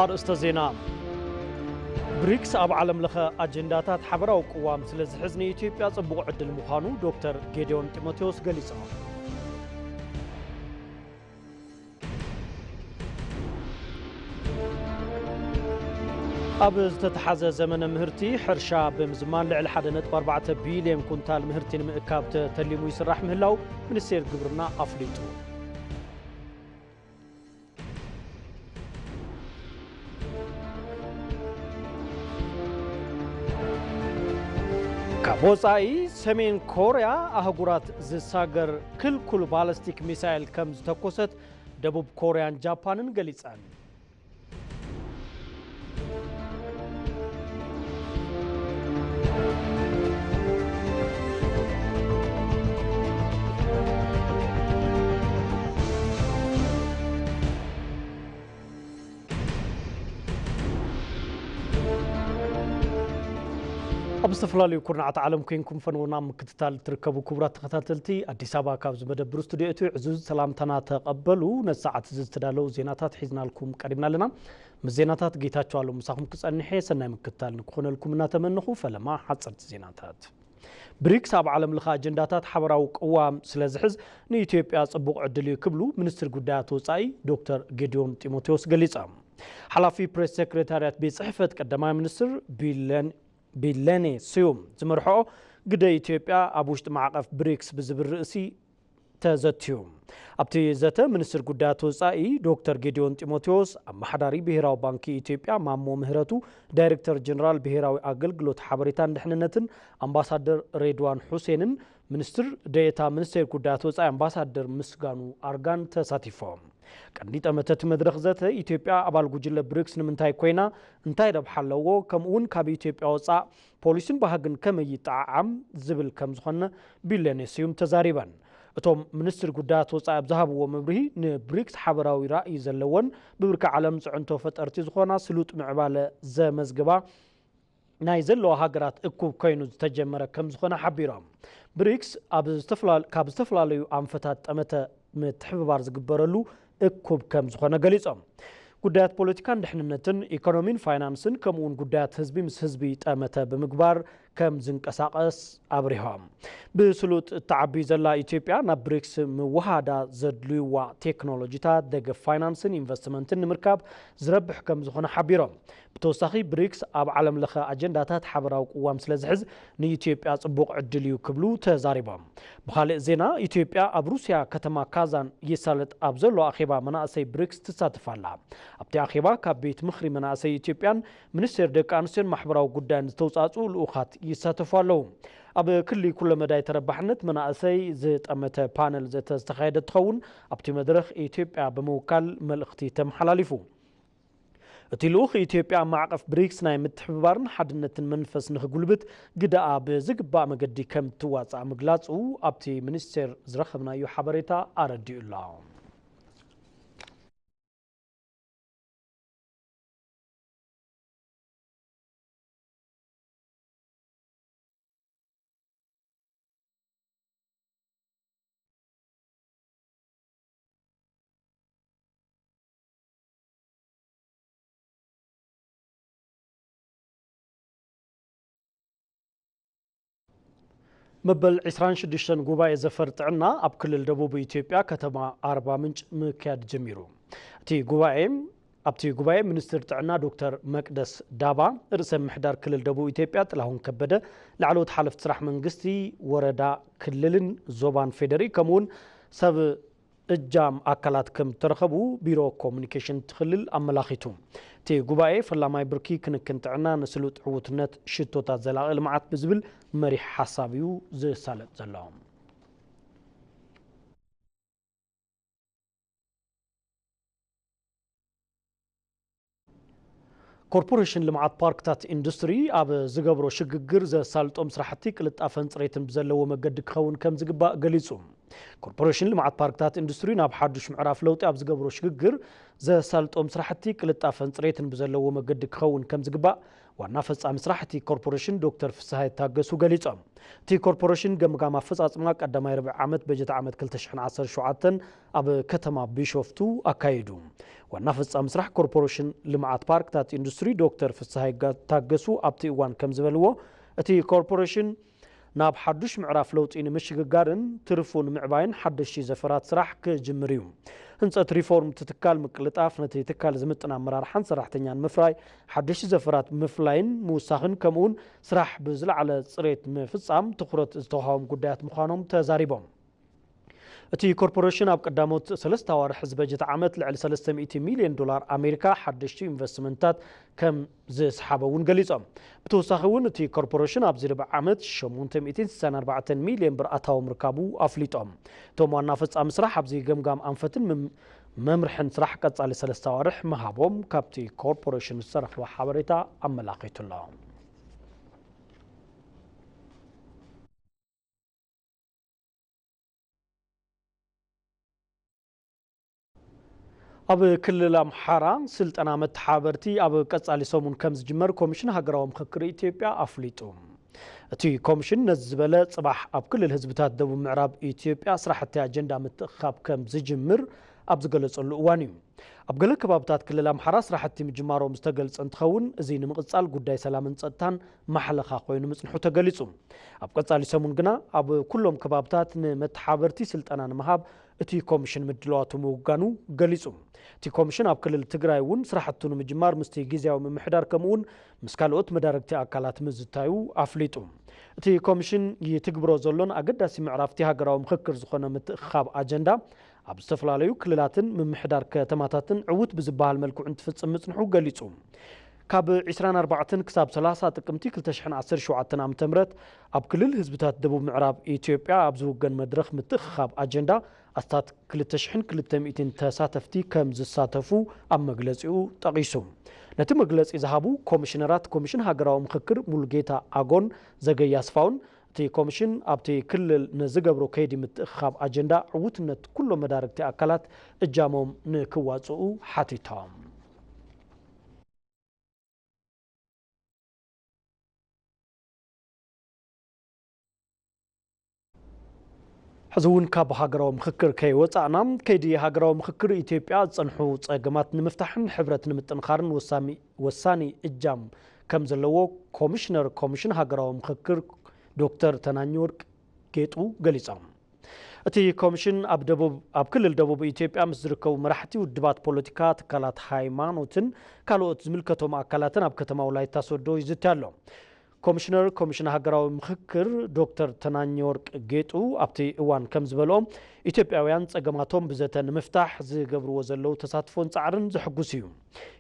ኣርእስተ ዜና። ብሪክስ ኣብ ዓለም ለኸ ኣጀንዳታት ሓበራዊ ቅዋም ስለ ዝሕዝ ንኢትዮጵያ ጽቡቕ ዕድል ምዃኑ ዶክተር ጌዲዮን ጢሞቴዎስ ገሊጾም። ኣብ ዝተተሓዘ ዘመነ ምህርቲ ሕርሻ ብምዝማን ልዕሊ ሓደ ነጥቢ ኣርባዕተ ቢልዮን ኩንታል ምህርቲ ንምእካብ ተተሊሙ ይስራሕ ምህላው ሚኒስቴር ግብርና ኣፍሊጡ። ካብ ወጻኢ ሰሜን ኮርያ ኣህጉራት ዝሳገር ክልኩል ባለስቲክ ሚሳይል ከም ዝተኮሰት ደቡብ ኮርያን ጃፓንን ገሊጸን። ኣብ ዝተፈላለዩ ኩርናዓት ዓለም ኮይንኩም ፈነውና ምክትታል ትርከቡ ክቡራት ተኸታተልቲ፣ ኣዲስ ኣበባ ካብ ዝመደብሩ ስቱዲዮ እቲ ዕዙዝ ሰላምታና ተቐበሉ። ነዚ ሰዓት እዚ ዝተዳለዉ ዜናታት ሒዝናልኩም ቀሪብና ኣለና። ምስ ዜናታት ጌታቸው ኣለሙ ምሳኹም ክጸንሕ እየ። ሰናይ ምክትታል ንክኾነልኩም እናተመነኹ፣ ፈለማ ሓጸርቲ ዜናታት። ብሪክስ ኣብ ዓለም ለኸ ኣጀንዳታት ሓበራዊ ቅዋም ስለ ዝሕዝ ንኢትዮጵያ ጽቡቕ ዕድል እዩ ክብሉ ሚኒስትር ጉዳያት ወጻኢ ዶክተር ጌዲዮን ጢሞቴዎስ ገሊጾም። ሓላፊ ፕሬስ ሴክሬታርያት ቤት ጽሕፈት ቀዳማይ ሚኒስትር ቢለን-፣ ቢለኔ ስዩም ዝመርሖ ግደ ኢትዮጵያ ኣብ ውሽጢ ማዕቐፍ ብሪክስ ብዝብል ርእሲ ተዘትዩ። ኣብቲ ዘተ ሚኒስትር ጉዳያት ወጻኢ ዶክተር ጌዲዮን ጢሞቴዎስ፣ ኣመሓዳሪ ብሄራዊ ባንኪ ኢትዮጵያ ማሞ ምህረቱ፣ ዳይሬክተር ጀነራል ብሄራዊ ኣገልግሎት ሓበሬታን ድሕንነትን ኣምባሳደር ሬድዋን ሑሴንን ሚኒስትር ዴኤታ ሚኒስቴር ጉዳያት ወጻኢ ኣምባሳደር ምስጋኑ ኣርጋን ተሳቲፎም። ቀንዲ ጠመተ እቲ መድረኽ ዘተ፣ ኢትዮጵያ ኣባል ጉጅለ ብሪክስ ንምንታይ ኮይና፣ እንታይ ረብሓ ኣለዎ፣ ከምኡ እውን ካብ ኢትዮጵያ ወጻእ ፖሊሲን ባህግን ከመይ ይጠዓዓም ዝብል ከም ዝኾነ ቢለኔ ስዩም ተዛሪበን። እቶም ሚኒስትር ጉዳያት ወጻኢ ኣብ ዝሃብዎ መብርሂ፣ ንብሪክስ ሓበራዊ ራእይ ዘለወን ብብርኪ ዓለም ጽዕንቶ ፈጠርቲ ዝኾና ስሉጥ ምዕባለ ዘመዝግባ ናይ ዘለዋ ሃገራት እኩብ ኮይኑ ዝተጀመረ ከም ዝኾነ ሓቢሮም። ብሪክስ ኣብ ዝተፈላለዩ፣ ካብ ዝተፈላለዩ ኣንፈታት ጠመተ ምትሕብባር ዝግበረሉ እኩብ ከም ዝኾነ ገሊጾም። ጉዳያት ፖለቲካን ድሕንነትን፣ ኢኮኖሚን ፋይናንስን፣ ከምኡ እውን ጉዳያት ህዝቢ ምስ ህዝቢ ጠመተ ብምግባር ከም ዝንቀሳቐስ ኣብሪሆም። ብስሉጥ እትዓቢ ዘላ ኢትዮጵያ ናብ ብሪክስ ምውሃዳ ዘድልይዋ ቴክኖሎጂታት፣ ደገፍ ፋይናንስን ኢንቨስትመንትን ንምርካብ ዝረብሕ ከም ዝኾነ ሓቢሮም። ብተወሳኺ ብሪክስ ኣብ ዓለም ለኸ ኣጀንዳታት ሓበራዊ ቅዋም ስለ ዝሕዝ ንኢትዮጵያ ጽቡቕ ዕድል እዩ ክብሉ ተዛሪቦም። ብኻልእ ዜና፣ ኢትዮጵያ ኣብ ሩስያ ከተማ ካዛን ይሳለጥ ኣብ ዘሎ ኣኼባ መናእሰይ ብሪክስ ትሳተፍ ኣላ። ኣብቲ ኣኼባ ካብ ቤት ምኽሪ መናእሰይ ኢትዮጵያን ሚኒስቴር ደቂ ኣንስትዮን ማሕበራዊ ጉዳይን ዝተውጻእጹ ልኡኻት ይሳተፉ ኣለዉ። ኣብ ክሊ ኩለመዳይ ተረባሕነት መናእሰይ ዝጠመተ ፓነል ዘተ ዝተኻየደ እንትኸውን፣ ኣብቲ መድረኽ ኢትዮጵያ ብምውካል መልእኽቲ ተመሓላሊፉ። እቲ ልኡኽ፣ ኢትዮጵያ ኣብ ማዕቐፍ ብሪክስ ናይ ምትሕብባርን ሓድነትን መንፈስ ንኽጉልብት ግደኣ ብዝግባእ መገዲ ከም እትዋጻእ ምግላጹ ኣብቲ ሚኒስቴር ዝረኸብናዮ ሓበሬታ ኣረዲኡ ኣሎ። መበል ዕስራን ሽዱሽተን ጉባኤ ዘፈር ጥዕና ኣብ ክልል ደቡብ ኢትዮጵያ ከተማ ኣርባ ምንጭ ምክያድ ጀሚሩ። እቲ ጉባኤ፣ ኣብቲ ጉባኤ ሚኒስትር ጥዕና ዶክተር መቅደስ ዳባ፣ ርእሰ ምሕዳር ክልል ደቡብ ኢትዮጵያ ጥላሁን ከበደ፣ ላዕለዎት ሓለፍቲ ስራሕ መንግስቲ፣ ወረዳ፣ ክልልን ዞባን ፌዴሪ፣ ከምኡውን ሰብ እጃም ኣካላት ከም ዝተረኸቡ ቢሮ ኮሙኒኬሽን እቲ ክልል ኣመላኺቱ። እቲ ጉባኤ ፈላማይ ብርኪ ክንክን ጥዕና ንስሉጥ ዕዉትነት ሽቶታት ዘላቒ ልምዓት ብዝብል መሪሕ ሓሳብ እዩ ዝሳለጥ ዘሎ። ኮርፖሬሽን ልምዓት ፓርክታት ኢንዱስትሪ ኣብ ዝገብሮ ሽግግር ዘሳልጦም ስራሕቲ ቅልጣፈን ፅሬትን ብዘለዎ መገዲ ክኸውን ከም ዝግባእ ገሊፁ። ኮርፖሬሽን ልምዓት ፓርክታት ኢንዱስትሪ ናብ ሓዱሽ ምዕራፍ ለውጢ ኣብ ዝገብሮ ሽግግር ዘሳልጦም ስራሕቲ ቅልጣፈን ፅሬትን ብዘለዎ መገዲ ክኸውን ከም ዝግባእ ዋና ፈጻሚ ስራሕ እቲ ኮርፖሬሽን ዶክተር ፍስሃ የታገሱ ገሊጾም። እቲ ኮርፖሬሽን ገምጋም ኣፈጻጽማ ቀዳማይ ርብዒ ዓመት በጀት ዓመት ክልተ ሽሕን ዓሰርተ ሸውዓተን ኣብ ከተማ ቢሾፍቱ ኣካይዱ። ዋና ፈጻሚ ስራሕ ኮርፖሬሽን ልምዓት ፓርክታት ኢንዱስትሪ ዶክተር ፍስሃ የታገሱ ኣብቲ እዋን ከም ዝበልዎ፣ እቲ ኮርፖሬሽን ናብ ሓዱሽ ምዕራፍ ለውጢ ንምሽግጋርን ትርፉ ንምዕባይን ሓደሽቲ ዘፈራት ስራሕ ክጅምር እዩ። ህንጸት ሪፎርም እቲ ትካል ምቅልጣፍ፣ ነቲ ትካል ዝምጥን ኣመራርሓን ሰራሕተኛን ምፍራይ፣ ሓደሽቲ ዘፈራት ምፍላይን ምውሳኽን ከምኡውን ስራሕ ብዝለዓለ ጽሬት ምፍጻም ትኹረት ዝተዋህቦም ጉዳያት ምዃኖም ተዛሪቦም። እቲ ኮርፖሬሽን ኣብ ቀዳሞት ሰለስተ ኣዋርሕ እዚ በጀት ዓመት ልዕሊ ሰለስተ ሚእቲ ሚልዮን ዶላር ኣሜሪካ ሓደሽቲ ኢንቨስትመንታት ከም ዝስሓበ እውን ገሊጾም። ብተወሳኺ እውን እቲ ኮርፖሬሽን ኣብዚ ርብዒ ዓመት ሸሞንተ ሚእትን ስሳን ኣርባዕተን ሚልዮን ብር ኣታዊ ምርካቡ ኣፍሊጦም። እቶም ዋና ፈጻሚ ስራሕ ኣብዚ ገምጋም ኣንፈትን መም-፣ መምርሕን ስራሕ ቀጻሊ ሰለስተ ኣዋርሕ ምሃቦም ካብቲ ኮርፖሬሽን ዝተረኽበ ሓበሬታ ኣመላኺቱ ኣሎ። ኣብ ክልል ኣምሓራ ስልጠና መተሓባበርቲ ኣብ ቀጻሊ ሰሙን ከም ዝጅመር ኮሚሽን ሃገራዊ ምኽክር ኢትዮጵያ ኣፍሊጡ። እቲ ኮሚሽን ነዚ ዝበለ፣ ጽባሕ ኣብ ክልል ህዝብታት ደቡብ ምዕራብ ኢትዮጵያ ስራሕቲ ኣጀንዳ ምትእኽኻብ ከም ዝጅምር ኣብ ዝገለጸሉ እዋን እዩ። ኣብ ገለ ከባብታት ክልል ኣምሓራ ስራሕቲ ምጅማሮም ዝተገልጸ እንትኸውን፣ እዚ ንምቕጻል ጉዳይ ሰላምን ጸጥታን ማሕለኻ ኮይኑ ምጽንሑ ተገሊጹ። ኣብ ቀጻሊ ሰሙን ግና ኣብ ኩሎም ከባብታት ንመተሓባበርቲ ስልጠና ንምሃብ እቲ ኮሚሽን ምድላዋቱ ምውጋኑ ገሊጹ። እቲ ኮሚሽን ኣብ ክልል ትግራይ እውን ስራሕቱ ንምጅማር ምስቲ ግዝያዊ ምምሕዳር ከምኡ እውን ምስ ካልኦት መዳርግቲ ኣካላት ምዝታዩ ኣፍሊጡ። እቲ ኮሚሽን ይትግብሮ ዘሎን ኣገዳሲ ምዕራፍቲ ሃገራዊ ምኽክር ዝኾነ ምትእኽኻብ ኣጀንዳ ኣብ ዝተፈላለዩ ክልላትን ምምሕዳር ከተማታትን ዕዉት ብዝበሃል መልክዑ እንትፍጽም ምጽንሑ ገሊጹ። ካብ ዕስራን ኣርባዕተን ክሳብ ሰላሳ ጥቅምቲ ክልተ ሽሕን ዓሰርተ ሸውዓተን ዓመተ ምህረት ኣብ ክልል ህዝብታት ደቡብ ምዕራብ ኢትዮጵያ ኣብ ዝውገን መድረኽ ምትእኽኻብ ኣጀንዳ ኣስታት ክልተ ሽሕን ክልተ ሚእትን ተሳተፍቲ ከም ዝሳተፉ ኣብ መግለጺኡ ጠቒሱ። ነቲ መግለጺ ዝሃቡ ኮሚሽነራት ኮሚሽን ሃገራዊ ምኽክር ሙሉጌታ ኣጎን ዘገየ ኣስፋውን፣ እቲ ኮሚሽን ኣብቲ ክልል ንዝገብሮ ከይዲ ምትእኽኻብ ኣጀንዳ ዕዉትነት ኩሎም መዳርግቲ ኣካላት እጃሞም ንክዋጽኡ ሓቲቶም። ሕዚ እውን ካብ ሃገራዊ ምኽክር ከይወጻእና፣ ከይዲ ሃገራዊ ምኽክር ኢትዮጵያ ዝጸንሑ ጸገማት ንምፍታሕን ሕብረት ንምጥንኻርን ወሳሚ-፣ ወሳኒ እጃም ከም ዘለዎ ኮሚሽነር ኮሚሽን ሃገራዊ ምኽክር ዶክተር ተናኘወርቅ ጌጡ ገሊጾም። እቲ ኮሚሽን ኣብ ደቡብ፣ ኣብ ክልል ደቡብ ኢትዮጵያ ምስ ዝርከቡ መራሕቲ ውድባት ፖለቲካ፣ ትካላት ሃይማኖትን ካልኦት ዝምልከቶም ኣካላትን ኣብ ከተማ ወላይታ ሶዶ ይዝቲ ኣሎ። ኮሚሽነር ኮሚሽን ሃገራዊ ምኽክር ዶክተር ተናኘወርቅ ጌጡ ኣብቲ እዋን ከም ዝበልኦ፣ ኢትዮጵያውያን ጸገማቶም ብዘተ ንምፍታሕ ዝገብርዎ ዘለዉ ተሳትፎን ጻዕርን ዘሕጉስ እዩ።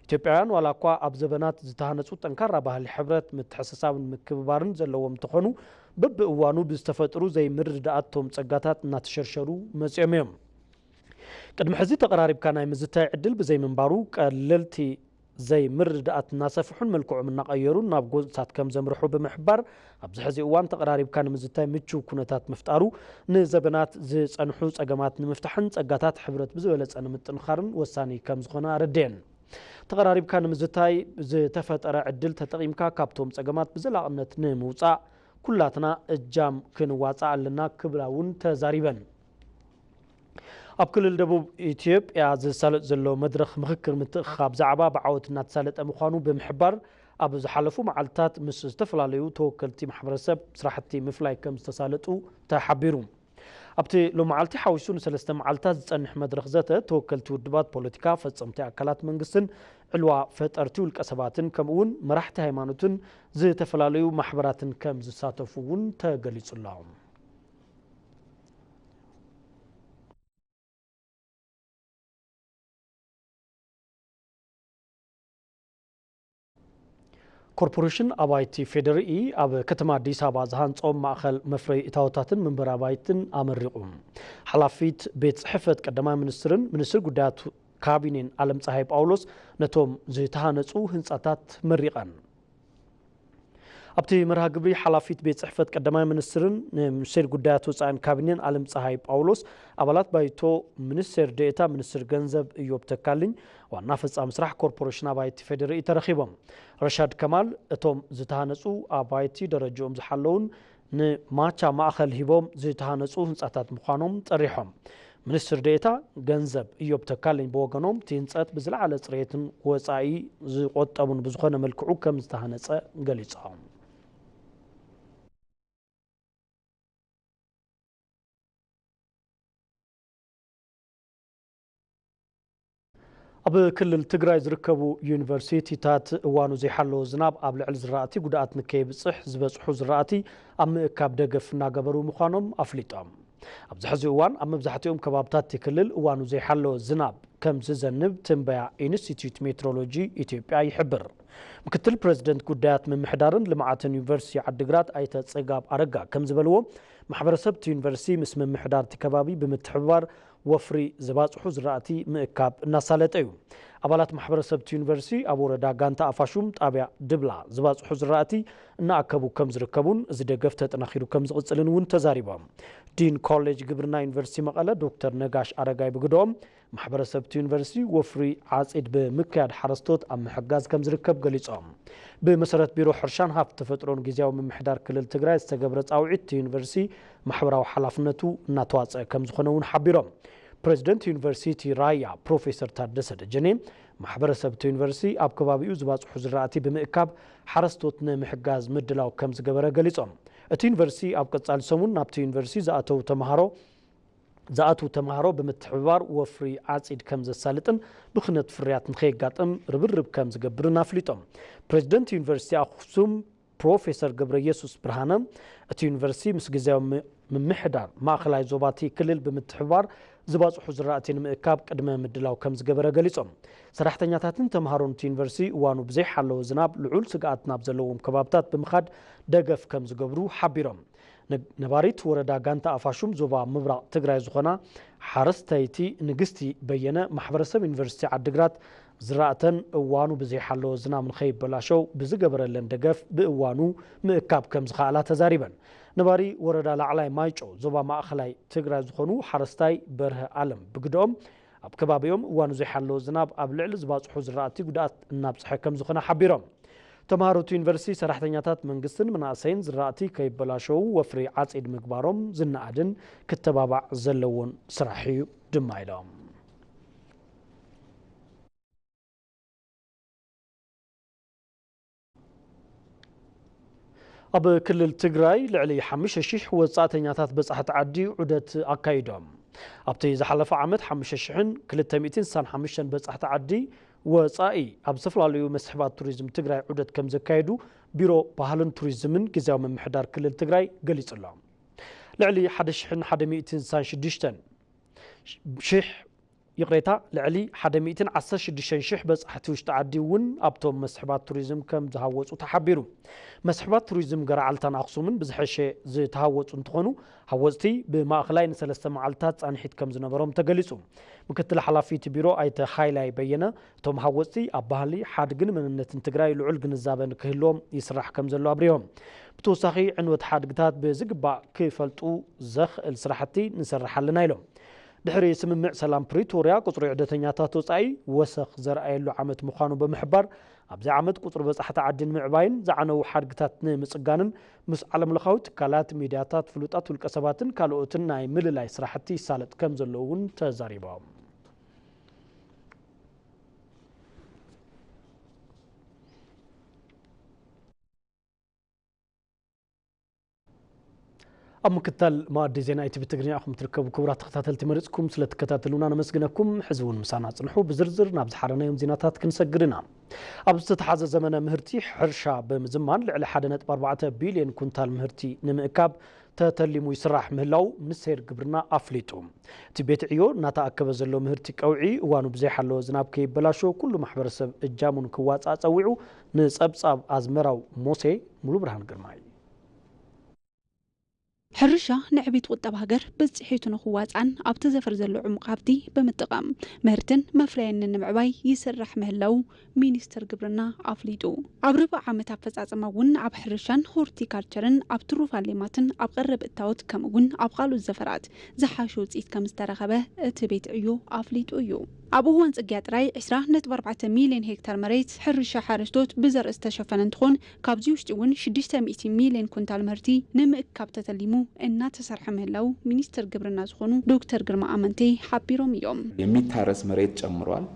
ኢትዮጵያውያን ዋላ እኳ ኣብ ዘበናት ዝተሃነጹ ጠንካራ ባህሊ ሕብረት፣ ምትሕስሳብን ምክብባርን ዘለዎም እንተኾኑ፣ በብእዋኑ ብዝተፈጥሩ ዘይምርድዳኣት እቶም ጸጋታት እናተሸርሸሩ መጺኦም እዮም። ቅድሚ ሕዚ ተቐራሪብካ ናይ ምዝታይ ዕድል ብዘይምንባሩ፣ ቀለልቲ ዘይምርድዳኣት እናሰፍሑን መልክዖም እናቐየሩን ናብ ጎንጽታት ከም ዘምርሑ ብምሕባር፣ ኣብዚ ሕዚ እዋን ተቐራሪብካ ንምዝታይ ምቹው ኩነታት ምፍጣሩ ንዘበናት ዝጸንሑ ጸገማት ንምፍታሕን ጸጋታት ሕብረት ብዝበለጸ ንምጥንኻርን ወሳኒ ከም ዝኾነ ኣረድየን። ተቐራሪብካ ንምዝታይ ዝተፈጠረ ዕድል ተጠቒምካ ካብቶም ጸገማት ብዘላቕነት ንምውጻእ ኩላትና እጃም ክንዋጻእ ኣለና ክብላ እውን ተዛሪበን። ኣብ ክልል ደቡብ ኢትዮጵያ ዝሳለጥ ዘሎ መድረኽ ምኽክር ምትእኽኻብ ዛዕባ ብዓወት እናተሳለጠ ምዃኑ ብምሕባር፣ ኣብ ዝሓለፉ መዓልትታት ምስ ዝተፈላለዩ ተወከልቲ ማሕበረሰብ ስራሕቲ ምፍላይ ከም ዝተሳለጡ ተሓቢሩ። ኣብቲ ሎመዓልቲ ሓዊሱ ንሰለስተ መዓልታት ዝጸንሕ መድረኽ ዘተ፣ ተወከልቲ ውድባት ፖለቲካ፣ ፈጸምቲ ኣካላት መንግስትን ዕልዋ ፈጠርቲ ውልቀ ሰባትን ከምኡ እውን መራሕቲ ሃይማኖትን ዝተፈላለዩ ማሕበራትን ከም ዝሳተፉ እውን ተገሊጹ ኣሎ። ኮርፖሬሽን ኣባይቲ ፌዴሪኢ ኣብ ከተማ ኣዲስ ኣበባ ዝሃንጾም ማእኸል መፍረይ እታወታትን መንበሪ ኣባይትን ኣመሪቑ። ሓላፊት ቤት ጽሕፈት ቀዳማይ ሚኒስትርን ሚኒስትር ጉዳያት ካቢኔን ኣለምፀሃይ ጳውሎስ ነቶም ዝተሃነፁ ህንፃታት መሪቐን። ኣብቲ መርሃ ግብሪ ሓላፊት ቤት ጽሕፈት ቀዳማይ ሚኒስትርን ንሚኒስቴር ጉዳያት ወጻኢን ካቢኔን ኣለም ጸሃይ ጳውሎስ፣ ኣባላት ባይቶ፣ ሚኒስቴር ዴኤታ ሚኒስትር ገንዘብ እዮብ ተካልኝ፣ ዋና ፈጻሚ ስራሕ ኮርፖሬሽን ኣባይቲ ፌዴሪኢ ተረኺቦም። ረሻድ ከማል፣ እቶም ዝተሃነጹ ኣባይቲ ደረጃኦም ዝሓለውን ንማቻ ማእኸል ሂቦም ዝተሃነጹ ህንጻታት ምዃኖም ጸሪሖም። ሚኒስትር ዴኤታ ገንዘብ እዮብ ተካልኝ ብወገኖም፣ እቲ ህንጸት ብዝለዓለ ጽሬትን ወጻኢ ዝቆጠቡን ብዝኾነ መልክዑ ከም ዝተሃነጸ ገሊጾም። ኣብ ክልል ትግራይ ዝርከቡ ዩኒቨርሲቲታት እዋኑ ዘይሓለወ ዝናብ ኣብ ልዕሊ ዝራእቲ ጉድኣት ንከይብፅሕ ዝበፅሑ ዝራእቲ ኣብ ምእካብ ደገፍ እናገበሩ ምዃኖም ኣፍሊጦም። ኣብዚ ሕዚ እዋን ኣብ መብዛሕትኦም ከባብታት እቲ ክልል እዋኑ ዘይሓለወ ዝናብ ከም ዝዘንብ ትንበያ ኢንስቲትዩት ሜትሮሎጂ ኢትዮጵያ ይሕብር። ምክትል ፕሬዚደንት ጉዳያት ምምሕዳርን ልምዓትን ዩኒቨርሲቲ ዓዲግራት ኣይተ ጽጋብ ኣረጋ ከም ዝበልዎ፣ ማሕበረሰብ እቲ ዩኒቨርሲቲ ምስ ምምሕዳር እቲ ከባቢ ብምትሕብባር ወፍሪ ዝባፅሑ ዝራእቲ ምእካብ እናሳለጠ እዩ። ኣባላት ማሕበረሰብ እቲ ዩኒቨርሲቲ ኣብ ወረዳ ጋንታ ኣፋሹም ጣብያ ድብላ ዝባፅሑ ዝራእቲ እናኣከቡ ከም ዝርከቡን እዚ ደገፍ ተጠናኺሩ ከም ዝቕፅልን እውን ተዛሪቦም። ዲን ኮሌጅ ግብርና ዩኒቨርሲቲ መቐለ ዶክተር ነጋሽ ኣረጋይ ብግደኦም፣ ማሕበረሰብ እቲ ዩኒቨርሲቲ ወፍሪ ዓፂድ ብምክያድ ሓረስቶት ኣብ ምሕጋዝ ከም ዝርከብ ገሊፆም። ብመሰረት ቢሮ ሕርሻን ሃፍቲ ተፈጥሮን ግዝያዊ ምምሕዳር ክልል ትግራይ ዝተገብረ ፃውዒት እቲ ዩኒቨርሲቲ ማሕበራዊ ሓላፍነቱ እናተዋፀአ ከም ዝኾነ እውን ሓቢሮም። ፕሬዚደንት ዩኒቨርሲቲ ራያ ፕሮፌሰር ታደሰ ደጀኔ፣ ማሕበረሰብ እቲ ዩኒቨርሲቲ ኣብ ከባቢኡ ዝባፅሑ ዝራእቲ ብምእካብ ሓረስቶት ንምሕጋዝ ምድላው ከም ዝገበረ ገሊፆም። እቲ ዩኒቨርሲቲ ኣብ ቀፃሊ ሰሙን ናብቲ ዩኒቨርሲቲ ዝኣተው ተምሃሮ ዝኣትዉ ተምሃሮ ብምትሕብባር ወፍሪ ዓፂድ ከም ዘሳልጥን ብኽነት ፍርያት ንኸየጋጥም ርብርብ ከም ዝገብርን ኣፍሊጦም። ፕሬዚደንት ዩኒቨርሲቲ ኣኽሱም ፕሮፌሰር ገብረ ኢየሱስ ብርሃነ፣ እቲ ዩኒቨርሲቲ ምስ ግዝያዊ ም-፣ ምምሕዳር ማእኸላይ ዞባ እቲ ክልል ብምትሕብባር ዝባፅሑ ዝራእቲ ንምእካብ ቅድመ ምድላው ከም ዝገበረ ገሊፆም። ሰራሕተኛታትን ተምሃሮን እቲ ዩኒቨርሲቲ እዋኑ ብዘይሓለወ ዝናብ ልዑል ስግኣት ናብ ዘለዎም ከባብታት ብምኻድ ደገፍ ከም ዝገብሩ ሓቢሮም። ነ-፣ ነባሪት ወረዳ ጋንታ ኣፋሹም ዞባ ምብራቕ ትግራይ ዝኾና ሓረስተይቲ ንግስቲ በየነ፣ ማሕበረሰብ ዩኒቨርሲቲ ዓዲግራት ዝራእተን እዋኑ ብዘይሓለወ ዝናብ ንኸይበላሸው ብዝገበረለን ደገፍ ብእዋኑ ምእካብ ከም ዝኸኣላ ተዛሪበን። ነባሪ ወረዳ ላዕላይ ማይጨው ዞባ ማእኸላይ ትግራይ ዝኾኑ ሓረስታይ በርሀ ኣለም ብግደኦም፣ ኣብ ከባቢኦም እዋኑ ዘይሓለወ ዝናብ ኣብ ልዕሊ ዝባፅሑ ዝራእቲ ጉድኣት እናብፅሐ ከም ዝኾነ ሓቢሮም። ተምሃሮ እቲ ዩኒቨርሲቲ፣ ሰራሕተኛታት መንግስትን መናእሰይን ዝራእቲ ከይበላሸዉ ወፍሪ ዓፂድ ምግባሮም ዝነኣድን ክተባባዕ ዘለዎን ስራሕ እዩ ድማ ኢሎም። ኣብ ክልል ትግራይ ልዕሊ ሓሙሽተ ሽሕ ወጻእተኛታት በጻሕቲ ዓዲ ዑደት ኣካይዶም። ኣብቲ ዝሓለፈ ዓመት ሓሙሽተ ሽሕን ክልተ ሚእትን ስሳን ሓሙሽተን በጻሕቲ ዓዲ ወጻኢ ኣብ ዝተፈላለዩ መስሕባት ቱሪዝም ትግራይ ዑደት ከም ዘካየዱ ቢሮ ባህልን ቱሪዝምን ግዝያዊ ምምሕዳር ክልል ትግራይ ገሊጹ ኣሎ። ልዕሊ ሓደ ሽሕን ሓደ ሚእትን ስሳን ሽዱሽተን ሽሕ፣ ይቕሬታ፣ ልዕሊ ሓደ ሚእትን ዓሰርተ ሽዱሽተን ሽሕ በጻሕቲ ውሽጢ ዓዲ እውን ኣብቶም መስሕባት ቱሪዝም ከም ዝሃወጹ ተሓቢሩ። መስሕባት ቱሪዝም ገረዓልታን ኣኽሱምን ብዝሐሸ ዝተሃወጹ እንትኾኑ፣ ሃወጽቲ ብማእኸላይ ንሰለስተ መዓልታት ጻንሒት ከም ዝነበሮም ተገሊጹ። ምክትል ሓላፊ እቲ ቢሮ ኣይተ ሃይላይ በየነ፣ እቶም ሃወጽቲ ኣብ ባህሊ፣ ሓድግን መንነትን ትግራይ ልዑል ግንዛበ ንክህልዎም ይስራሕ ከም ዘሎ ኣብሪሆም። ብተወሳኺ፣ ዕንወት ሓድግታት ብዝግባእ ክፈልጡ ዘኽእል ስራሕቲ ንሰርሕ ኣለና ኢሎም። ድሕሪ ስምምዕ ሰላም ፕሪቶርያ፣ ቁጽሪ ዑደተኛታት ወጻኢ ወሰኽ ዘርኣየሉ ዓመት ምዃኑ ብምሕባር፣ ኣብዚ ዓመት ቁጽሪ በጻሕቲ ዓዲ ንምዕባይን ዝዓነዉ ሓድግታት ንምጽጋንን ምስ ዓለምለኻዊ ትካላት፣ ሚድያታት፣ ፍሉጣት ውልቀ ሰባትን ካልኦትን ናይ ምልላይ ስራሕቲ ይሳለጥ ከም ዘሎ እውን ተዛሪቦም። ኣብ ምክታል መኣዲ ዜና ኢቲቪ ትግርኛ ኢኹም ትርከቡ። ክቡራት ተኸታተልቲ፣ መሪጽኩም ስለ ትከታተሉና ነመስግነኩም። ሕዚ እውን ምሳና ጽንሑ። ብዝርዝር ናብ ዝሓረናዮም ዜናታት ክንሰግር ኢና። ኣብ ዝተተሓዘ ዘመነ ምህርቲ ሕርሻ ብምዝማን ልዕሊ ሓደ ነጥቢ ኣርባዕተ ቢልዮን ኩንታል ምህርቲ ንምእካብ ተተሊሙ ይስራሕ ምህላው ሚኒስቴር ግብርና ኣፍሊጡ። እቲ ቤት ዕዮ እናተኣከበ ዘሎ ምህርቲ ቀውዒ እዋኑ ብዘይሓለወ ዝናብ ከይበላሾ ኩሉ ማሕበረሰብ እጃሙ ንክዋፃእ ፀዊዑ። ንፀብፃብ ኣዝመራው ሞሴ፣ ሙሉ ብርሃን ግርማይ። ሕርሻ ንዕቤት ቁጠባ ሃገር ብፅሒቱ ንክዋፃእን ኣብቲ ዘፈር ዘሎ ዕሙቕ ሃብቲ ብምጥቓም ምህርትን መፍረይን ንምዕባይ ይስራሕ ምህላው ሚኒስትር ግብርና ኣፍሊጡ። ኣብ ርብዕ ዓመት ኣፈፃፅማ እውን ኣብ ሕርሻን ሆርቲካልቸርን ኣብ ትሩፋት ሌማትን ኣብ ቀረብ እታወት ከምኡ እውን ኣብ ካልኦት ዘፈራት ዝሓሸ ውፅኢት ከም ዝተረኸበ እቲ ቤት ዕዮ ኣፍሊጡ እዩ። ኣብ እዋን ፅግያ ጥራይ ዕስራ ነጥቢ ኣርባዕተ ሚሊዮን ሄክታር መሬት ሕርሻ ሓረስቶት ብዘርኢ ዝተሸፈነ እንትኾን ካብዚ ውሽጢ እውን ሽዱሽተ ሚእቲ ሚሊዮን ኩንታል ምህርቲ ንምእካብ ተተሊሙ እናተሰርሐ ምህላው ሚኒስትር ግብርና ዝኾኑ ዶክተር ግርማ ኣመንቴ ሓቢሮም እዮም። የሚታረስ መሬት ጨምሯል።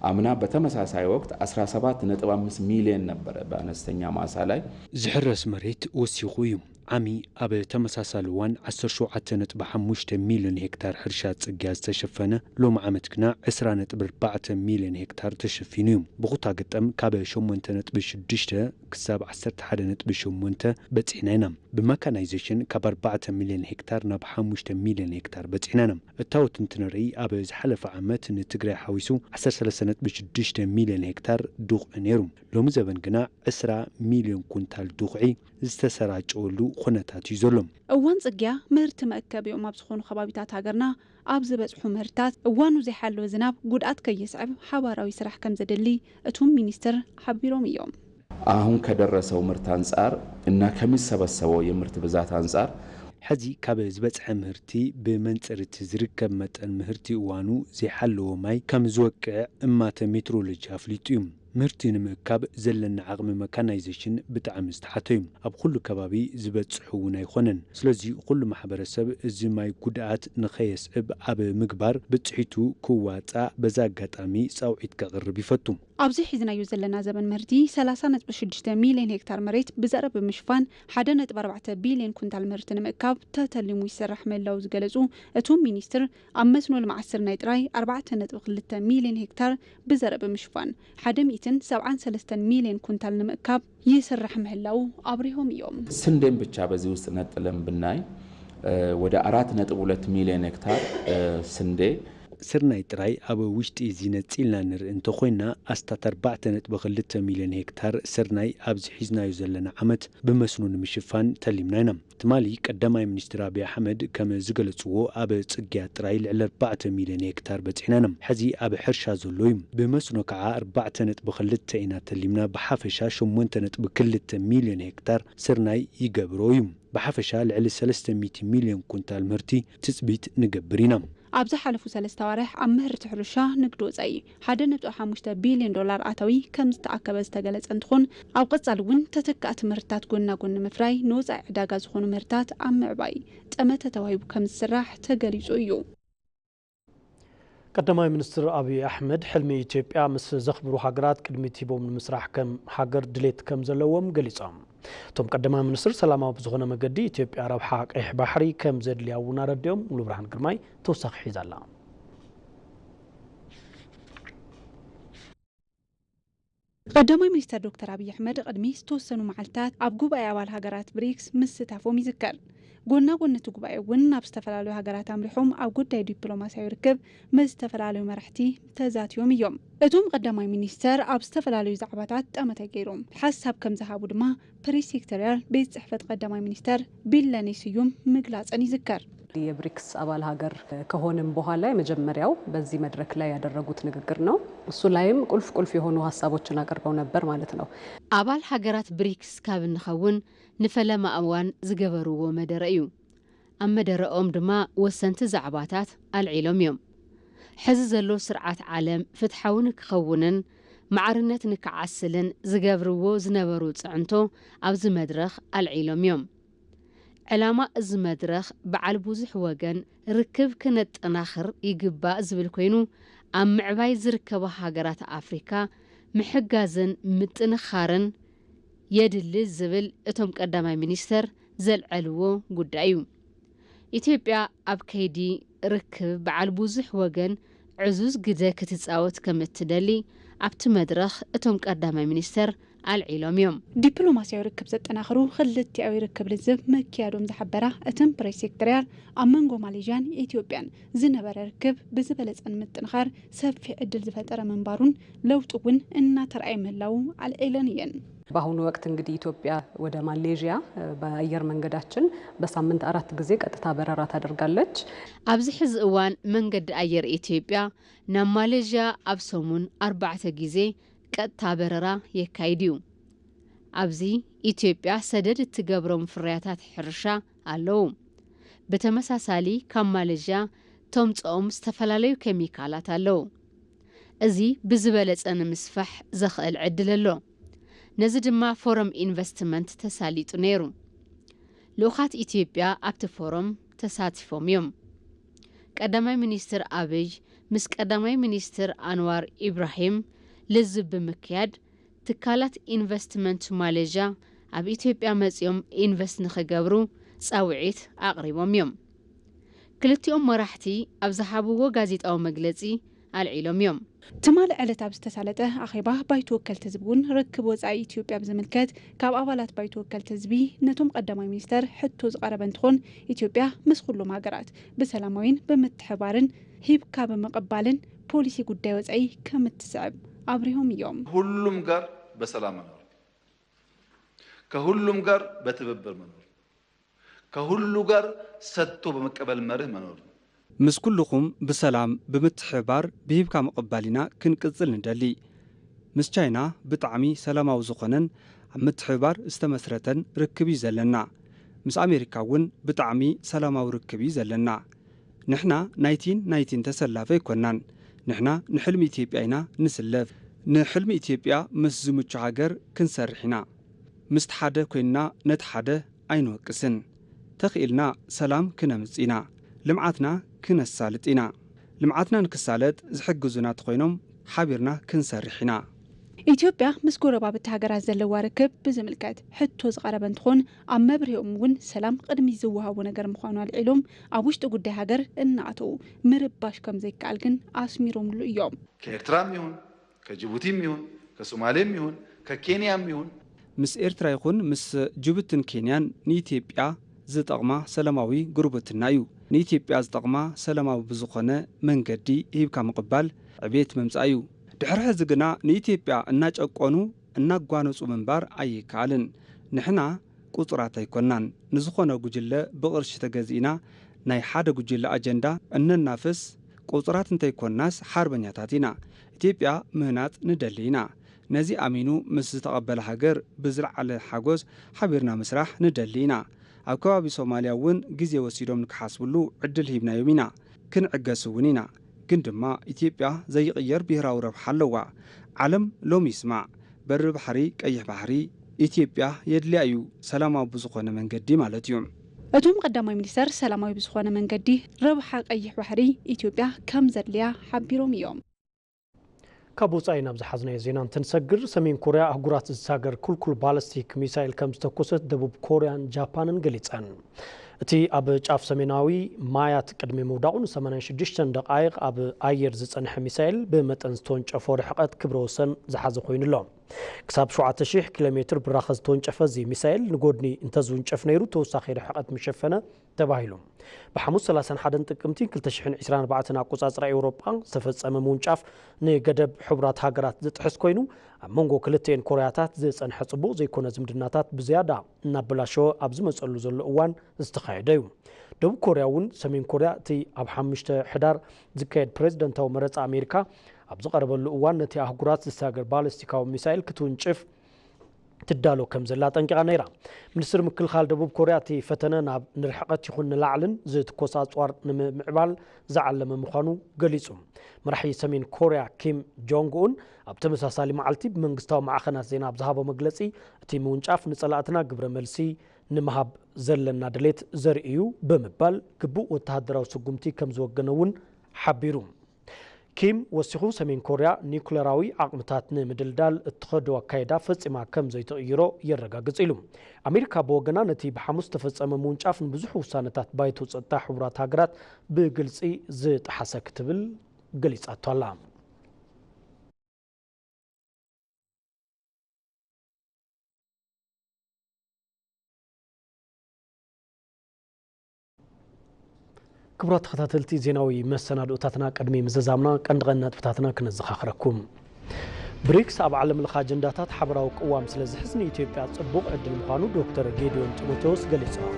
አምና በተመሳሳይ ወቅት አስራ ሰባት ነጥብ አምስት ሚሊዮን ነበረ በአነስተኛ ማሳ ላይ። ዝሕረስ መሬት ወሲኹ እዩ። ዓሚ ኣብ ተመሳሳሊ እዋን ዓሰርተ ሸውዓተ ነጥቢ ሓሙሽተ ሚሊዮን ሄክታር ሕርሻ ጽግያ ዝተሸፈነ፣ ሎሚ ዓመት ግና ዕስራ ነጥቢ ኣርባዕተ ሚሊዮን ሄክታር ተሸፊኑ እዩ። ብኹታ ገጠም ካብ ሸሞንተ ነጥቢ ሽዱሽተ ክሳብ ዓሰርተ ሓደ ነጥቢ ሸሞንተ በጺሕና ኢና። ብመካናይዜሽን ካብ ኣርባዕተ ሚሊዮን ሄክታር ናብ ሓሙሽተ ሚሊዮን ሄክታር በጺሕና ኢና። እታወት እንትንርኢ ኣብ ዝሓለፈ ዓመት ንትግራይ ሓዊሱ ዓሰርተ ሰለስተ ነጥቢ ሽዱሽተ ሚሊዮን ሄክታር ድኹዒ ነይሩ። ሎሚ ዘበን ግና ዕስራ ሚሊዮን ኩንታል ድኹዒ ዝተሰራጨወሉ ኩነታት እዩ ዘሎ። እዋን ጽግያ ምህርቲ መእከቢኦም ኣብ ዝኾኑ ከባቢታት ሃገርና ኣብ ዝበጽሑ ምህርታት እዋኑ ዘይሓለወ ዝናብ ጉድኣት ከየስዕብ ሓባራዊ ስራሕ ከም ዘድሊ እቶም ሚኒስትር ሓቢሮም እዮም። አሁን ከደረሰው ምርት አንጻር እና ከሚሰበሰበው የምርት ብዛት አንጻር ሕዚ ካብ ዝበጽሐ ምህርቲ ብመንጽር እቲ ዝርከብ መጠን ምህርቲ እዋኑ ዘይሓለዎ ማይ ከም ዝወቅዕ እማተ ሜትሮሎጂ ኣፍሊጡ እዩ። ምህርቲ ንምእካብ ዘለና ዓቕሚ መካናይዜሽን ብጣዕሚ ዝተሓተ እዩ። ኣብ ኩሉ ከባቢ ዝበጽሑ እውን ኣይኾነን። ስለዚ ኩሉ ማሕበረሰብ እዚ ማይ ጉድኣት ንኸየስዕብ ኣብ ምግባር ብጽሒቱ ክዋጻእ በዚ ኣጋጣሚ ጻውዒት ከቕርብ ይፈቱ። ኣብዚ ሒዝናዮ ዘለና ዘበን ምህርቲ ሰላሳ ነጥቢ ሽዱሽተ ሚሊዮን ሄክታር መሬት ብዘርኢ ብምሽፋን ሓደ ነጥቢ ኣርባዕተ ቢሊዮን ኩንታል ምህርቲ ንምእካብ ተተሊሙ ይስራሕ ምህላው ዝገለጹ እቶም ሚኒስትር ኣብ መስኖ ልምዓት ስርናይ ጥራይ ኣርባዕተ ነጥቢ ክልተ ሚሊዮን ሄክታር ብዘርኢ ብምሽፋን ሓደ ሚእትን ሰብዓን ሰለስተን ሚሊዮን ኩንታል ንምእካብ ይስራሕ ምህላው ኣብሪሆም እዮም። ስንዴን ብቻ በዚህ ውስጥ ነጥለን ብናይ ወደ አራት ነጥብ ሁለት ሚሊዮን ሄክታር ስንዴ ስርናይ ጥራይ ኣብ ውሽጢ እዚ ነጺልና ንርኢ እንተኾይና ኣስታት ኣርባዕተ ነጥቢ ክልተ ሚልዮን ሄክታር ስርናይ ኣብዚ ሒዝናዮ ዘለና ዓመት ብመስኖ ንምሽፋን ተሊምና ኢና። ትማሊ ቀዳማይ ሚኒስትር ኣብይ ኣሕመድ ከም ዝገለጽዎ ኣብ ጽግያ ጥራይ ልዕሊ ኣርባዕተ ሚልዮን ሄክታር በጺሕና ኢና። ሕዚ ኣብ ሕርሻ ዘሎ እዩ። ብመስኖ ከዓ ኣርባዕተ ነጥቢ ክልተ ኢና ተሊምና ብሓፈሻ ሸሞንተ ነጥቢ ክልተ ሚልዮን ሄክታር ስርናይ ይገብሮ እዩ። ብሓፈሻ ልዕሊ ሰለስተ ሚእቲ ሚልዮን ኩንታል ምህርቲ ትጽቢት ንገብር ኢና። ኣብ ዝሓለፉ ሰለስተ ኣዋርሕ ኣብ ምህርቲ ሕርሻ ንግዲ ወፃኢ ሓደ ነጥቢ ሓሙሽተ ቢልዮን ዶላር ኣታዊ ከም ዝተኣከበ ዝተገለፀ እንትኾን ኣብ ቀፃሊ እውን ተተካእቲ ምህርትታት ጎና ጎኒ ምፍራይ ንወፃኢ ዕዳጋ ዝኾኑ ምህርትታት ኣብ ምዕባይ ጠመተ ተዋሂቡ ከም ዝስራሕ ተገሊፁ እዩ። ቀዳማይ ሚኒስትር ኣብይ ኣሕመድ ሕልሚ ኢትዮጵያ ምስ ዘኽብሩ ሃገራት ቅድሚት ሂቦም ንምስራሕ ከም ሃገር ድሌት ከም ዘለዎም ገሊጾም። እቶም ቀዳማይ ሚኒስትር ሰላማዊ ብዝኾነ መገዲ ኢትዮጵያ ረብሓ ቀይሕ ባሕሪ ከም ዘድልያ እውን ኣረዲኦም። ሙሉብርሃን ግርማይ ተወሳኺ ሒዛ ኣላ። ቀዳማይ ሚኒስተር ዶክተር ኣብይ ኣሕመድ ቅድሚ ዝተወሰኑ መዓልታት ኣብ ጉባኤ ኣባል ሃገራት ብሪክስ ምስታፎም ይዝከር። ጎና ጎኒ እቲ ጉባኤ እውን ናብ ዝተፈላለዩ ሃገራት ኣምሪሖም ኣብ ጉዳይ ዲፕሎማስያዊ ርክብ ምስ ዝተፈላለዩ መራሕቲ ተዛትዮም እዮም። እቶም ቀዳማይ ሚኒስተር ኣብ ዝተፈላለዩ ዛዕባታት ጠመተ ገይሮም ሓሳብ ከም ዝሃቡ ድማ ፕሬስ ሴክሬታርያት ቤት ጽሕፈት ቀዳማይ ሚኒስተር ቢለኔ ስዩም ምግላጸን ይዝከር። የብሪክስ አባል ሀገር ከሆንን በኋላ የመጀመሪያው በዚህ መድረክ ላይ ያደረጉት ንግግር ነው። እሱ ላይም ቁልፍ ቁልፍ የሆኑ ሀሳቦችን አቅርበው ነበር ማለት ነው። አባል ሀገራት ብሪክስ ካብ እንኸውን ንፈለማ እዋን ዝገበርዎ መደረ እዩ። ኣብ መደረኦም ድማ ወሰንቲ ዛዕባታት ኣልዒሎም እዮም። ሕዚ ዘሎ ስርዓት ዓለም ፍትሓዊ ንክኸውንን ማዕርነት ንክዓስልን ዝገብርዎ ዝነበሩ ፅዕንቶ ኣብዚ መድረኽ ኣልዒሎም እዮም። ዕላማ እዚ መድረኽ በዓል ብዙሕ ወገን ርክብ ክነጠናኽር ይግባእ ዝብል ኮይኑ ኣብ ምዕባይ ዝርከባ ሃገራት ኣፍሪካ ምሕጋዝን ምጥንኻርን የድሊ ዝብል እቶም ቀዳማይ ሚኒስተር ዘልዐልዎ ጉዳይ እዩ። ኢትዮጵያ ኣብ ከይዲ ርክብ በዓል ብዙሕ ወገን ዕዙዝ ግደ ክትፃወት ከም እትደሊ ኣብቲ መድረኽ እቶም ቀዳማይ ሚኒስተር ኣልዒሎም እዮም። ዲፕሎማስያዊ ርክብ ዘጠናኽሩ ክልቲኣዊ ርክብ ልዝብ ምክያዶም ዝሓበራ እተን ፕሬስ ሴክሬታርያት ኣብ መንጎ ማሌዥያን ኢትዮጵያን ዝነበረ ርክብ ብዝበለፀ ንምጥንኻር ሰፊሕ ዕድል ዝፈጠረ ምንባሩን ለውጢ እውን እናተርኣየ ምህላዉ ኣልዒለን እየን። በአሁኑ ወቅት እንግዲህ ኢትዮጵያ ወደ ማሌዥያ በአየር መንገዳችን በሳምንት አራት ጊዜ ቀጥታ በረራ ታደርጋለች። ኣብዚ ሕዚ እዋን መንገዲ ኣየር ኢትዮጵያ ናብ ማሌዥያ ኣብ ሰሙን ኣርባዕተ ግዜ ቀጥታ በረራ የካይድ እዩ። ኣብዚ ኢትዮጵያ ሰደድ እትገብሮም ፍርያታት ሕርሻ ኣለዉ። ብተመሳሳሊ ካብ ማሌዥያ ተምፅኦም ዝተፈላለዩ ኬሚካላት ኣለዉ። እዚ ብዝበለፀ ንምስፋሕ ዘኽእል ዕድል ኣሎ። ነዚ ድማ ፎረም ኢንቨስትመንት ተሳሊጡ ነይሩ። ልኡኻት ኢትዮጵያ ኣብቲ ፎረም ተሳቲፎም እዮም። ቀዳማይ ሚኒስትር ኣብይ ምስ ቀዳማይ ሚኒስትር ኣንዋር ኢብራሂም ልዝብ ብምክያድ ትካላት ኢንቨስትመንት ማሌዥያ ኣብ ኢትዮጵያ መፂኦም ኢንቨስት ንኽገብሩ ፃውዒት ኣቕሪቦም እዮም። ክልቲኦም መራሕቲ ኣብ ዝሃብዎ ጋዜጣዊ መግለፂ ኣልዒሎም እዮም። ትማሊ ዕለት ኣብ ዝተሳለጠ ኣኼባ ባይቶ ወከልቲ ህዝቢ እውን ርክብ ወፃኢ ኢትዮጵያ ብዝምልከት ካብ ኣባላት ባይቶ ወከልቲ ህዝቢ ነቶም ቀዳማይ ሚኒስተር ሕቶ ዝቐረበ እንትኾን ኢትዮጵያ ምስ ኩሎም ሃገራት ብሰላማዊን ብምትሕባርን ሂብካ ብምቕባልን ፖሊሲ ጉዳይ ወፃኢ ከም እትስዕብ ኣብሪሆም እዮም። ሁሉም ጋር በሰላም መኖር፣ ከሁሉም ጋር በትብብር መኖር፣ ከሁሉ ጋር ሰጥቶ በመቀበል መርህ መኖር ነው። ምስ ኩልኹም ብሰላም ብምትሕብባር ብሂብካ ምቕባል ኢና ክንቅጽል ንደሊ። ምስ ቻይና ብጣዕሚ ሰላማዊ ዝኾነን ኣብ ምትሕብባር ዝተመስረተን ርክብ እዩ ዘለና። ምስ ኣሜሪካ እውን ብጣዕሚ ሰላማዊ ርክብ እዩ ዘለና። ንሕና ናይቲን ናይቲን ተሰላፊ ኣይኮናን። ንሕና ንሕልሚ ኢትዮጵያ ኢና ንስለፍ። ንሕልሚ ኢትዮጵያ ምስ ዝምቹ ሃገር ክንሰርሕ ኢና። ምስቲ ሓደ ኮይንና ነቲ ሓደ ኣይንወቅስን። ተኽኢልና ሰላም ክነምጽእ ኢና። ልምዓትና ክነሳልጥ ኢና። ልምዓትና ንክሳለጥ ዝሕግዙና ተኾይኖም ሓቢርና ክንሰርሕ ኢና። ኢትዮጵያ ምስ ጎረባብቲ ሃገራት ዘለዋ ርክብ ብዝምልከት ሕቶ ዝቐረበ እንትኾን ኣብ መብርሂኦም እውን ሰላም ቅድሚ ዝወሃቦ ነገር ምዃኑ ኣልዒሎም ኣብ ውሽጢ ጉዳይ ሃገር እናኣተዉ ምርባሽ ከም ዘይከኣል ግን ኣስሚሮምሉ እዮም። ከኤርትራም ይሁን ከጅቡቲም ይሁን ከሶማሌም ይሁን ከኬንያም ይሁን ምስ ኤርትራ ይኹን ምስ ጅቡትን ኬንያን ንኢትዮጵያ ዝጠቕማ ሰላማዊ ጉርብትና እዩ። ንኢትዮጵያ ዝጠቕማ ሰላማዊ ብዝኾነ መንገዲ ሂብካ ምቕባል ዕቤት መምጻእ እዩ። ድሕሪ ሕዚ ግና ንኢትዮጵያ እናጨቆኑ እናጓነጹ ምንባር ኣይከኣልን። ንሕና ቁጹራት ኣይኮናን። ንዝኾነ ጉጅለ ብቕርሺ ተገዚእና ናይ ሓደ ጉጅለ ኣጀንዳ እነናፍስ ቁጹራት እንተይኮንናስ ሓርበኛታት ኢና። ኢትዮጵያ ምህናጽ ንደሊ ኢና። ነዚ ኣሚኑ ምስ ዝተቐበለ ሃገር ብዝለዓለ ሓጎስ ሓቢርና ምስራሕ ንደሊ ኢና። ኣብ ከባቢ ሶማልያ እውን ግዜ ወሲዶም ንክሓስብሉ ዕድል ሂብናዮም ኢና። ክንዕገስ እውን ኢና። ግን ድማ ኢትዮጵያ ዘይቕየር ብሄራዊ ረብሓ ኣለዋ። ዓለም ሎሚ ይስማዕ። በሪ ባሕሪ፣ ቀይሕ ባሕሪ ኢትዮጵያ የድልያ እዩ፣ ሰላማዊ ብዝኾነ መንገዲ ማለት እዩ። እቶም ቀዳማይ ሚኒስተር ሰላማዊ ብዝኾነ መንገዲ ረብሓ ቀይሕ ባሕሪ ኢትዮጵያ ከም ዘድልያ ሓቢሮም እዮም። ካብ ወፃኢ ናብ ዝሓዝናዮ ዜና እንትንሰግር፣ ሰሜን ኮርያ ኣህጉራት ዝሳገር ኩልኩል ባለስቲክ ሚሳይል ከም ዝተኮሰት ደቡብ ኮርያን ጃፓንን ገሊፀን። እቲ ኣብ ጫፍ ሰሜናዊ ማያት ቅድሚ ምውዳቑ ን86 ደቓይቕ ኣብ ኣየር ዝጸንሐ ሚሳይል ብመጠን ዝተወንጨፎ ርሕቐት ክብረ ወሰን ዝሓዘ ኮይኑ ኣሎ። ክሳብ ሸውዓተ ሽሕ ኪሎ ሜትር ብራኸ ዝተወንጨፈ እዚ ሚሳይል ንጎድኒ እንተዝውንጨፍ ነይሩ ተወሳኺ ርሕቐት ምሸፈነ ተባሂሉ። ብሓሙስ ሰላሳን ሓደን ጥቅምቲ ክልተ ሽሕን ዕስራን ኣርባዕተን ኣቆጻጽራ ኤውሮጳ ዝተፈጸመ ምውንጫፍ ንገደብ ሕቡራት ሃገራት ዝጥሕስ ኮይኑ፣ ኣብ መንጎ ክልተኤን ኮርያታት ዝጸንሐ ጽቡቕ ዘይኮነ ዝምድናታት ብዝያዳ እናበላሸወ ኣብ ዝመጸሉ ዘሎ እዋን ዝተኻየደ እዩ። ደቡብ ኮርያ እውን ሰሜን ኮርያ እቲ ኣብ ሓሙሽተ ሕዳር ዝካየድ ፕሬዝደንታዊ መረጻ ኣሜሪካ ኣብ ዝቐረበሉ እዋን ነቲ ኣህጉራት ዝሳገር ባለስቲካዊ ሚሳይል ክትውንጭፍ ትዳሎ ከም ዘላ ኣጠንቂቓ ነይራ። ሚኒስትሪ ምክልኻል ደቡብ ኮርያ እቲ ፈተነ ናብ ንርሕቐት ይኹን ንላዕልን ዝትኮስ ኣጽዋር ንምምዕባል ዝዓለመ ምዃኑ ገሊጹ። መራሒ ሰሜን ኮርያ ኪም ጆንግ ኡን ኣብ ተመሳሳሊ መዓልቲ ብመንግስታዊ ማዕኸናት ዜና ኣብ ዝሃቦ መግለጺ፣ እቲ ምውንጫፍ ንጸላእትና ግብረ መልሲ ንምሃብ ዘለና ድሌት ዘርኢ እዩ ብምባል ግቡእ ወተሃደራዊ ስጉምቲ ከም ዝወገነ እውን ሓቢሩ። ኪም ወሲኹ ሰሜን ኮርያ ኒኩለራዊ ዓቕምታት ንምድልዳል እትኸዶ ኣካይዳ ፈጺማ ከም ዘይትቕይሮ የረጋግጽ ኢሉ። ኣሜሪካ ብወገና ነቲ ብሓሙስ ዝተፈጸመ ምውንጫፍ ንብዙሕ ውሳነታት ባይቶ ጸጥታ ሕቡራት ሃገራት ብግልጺ ዝጠሓሰ ክትብል ገሊጻቶ ኣላ። ክቡራት ተኸታተልቲ ዜናዊ መሰናድኦታትና፣ ቅድሚ ምዝዛምና ቀንዲ ቀንዲ ነጥብታትና ክነዘኻኽረኩም። ብሪክስ ኣብ ዓለም ለኸ ኣጀንዳታት ሓበራዊ ቅዋም ስለ ዝሕዝ ንኢትዮጵያ ጽቡቕ ዕድል ምዃኑ ዶክተር ጌዲዮን ጢሞቴዎስ ገሊጾም።